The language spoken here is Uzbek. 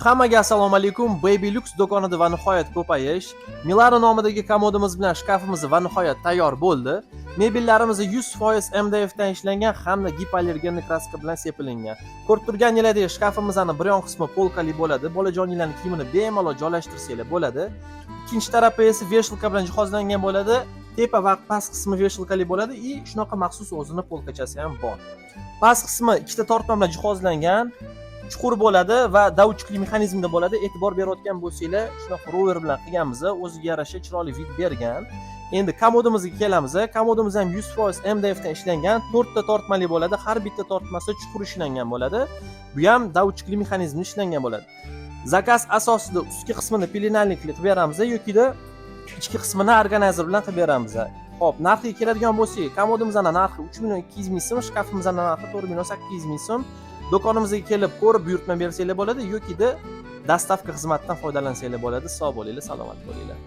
Hammaga assalomu alaykum. Baby Lux do'konida va nihoyat ko'payish. Milano nomidagi komodimiz bilan shkafimiz va nihoyat tayyor bo'ldi. Mebellarimiz 100% MDF dan ishlangan hamda гипоаллергенный краска bilan sepilingan. Ko'rib turganingizdek, shkafimizni bir yon qismi полка li bo'ladi. Bolajoninglarning kiyimini bemalol joylashtirsanglar bo'ladi. Ikkinchi tarafi esa вешалка bilan jihozlangan bo'ladi. Tepa va past qismi вешалка li bo'ladi и shunaqa maxsus o'zini полка chasi ham bor. Past qismi ikkita tortma bilan jihozlangan, chuqur bo'ladi va доводчик li mexanizmda bo'ladi. E'tibor berayotgan bo'lsanglar, shunaqa rover bilan qilganmiz, o'ziga yarasha chiroyli вид bergan. Endi komodimizga kelamiz. Komodimiz ham 100% MDF dan ishlangan, to'rtta tortmali bo'ladi, har bitta tortmasi chuqur ishlangan bo'ladi. Bu ham доводчик li mexanizmda ishlangan bo'ladi. Заказ asosida ustki qismini пеленальник li qilib beramiz yokida ichki qismini органайзер bilan qilib beramiz. Xo'p, narxiga keladigan bo'lsak, komodimizni narxi 3 million 200 ming so'm, shkafimizni narxi 4 million 800 ming so'm. Do'konimizga kelib ko'rib buyurtma bersanglar bo'ladi yokida доставка xizmatidan foydalansanglar bo'ladi. Sog' bo'linglar, salomat bo'linglar.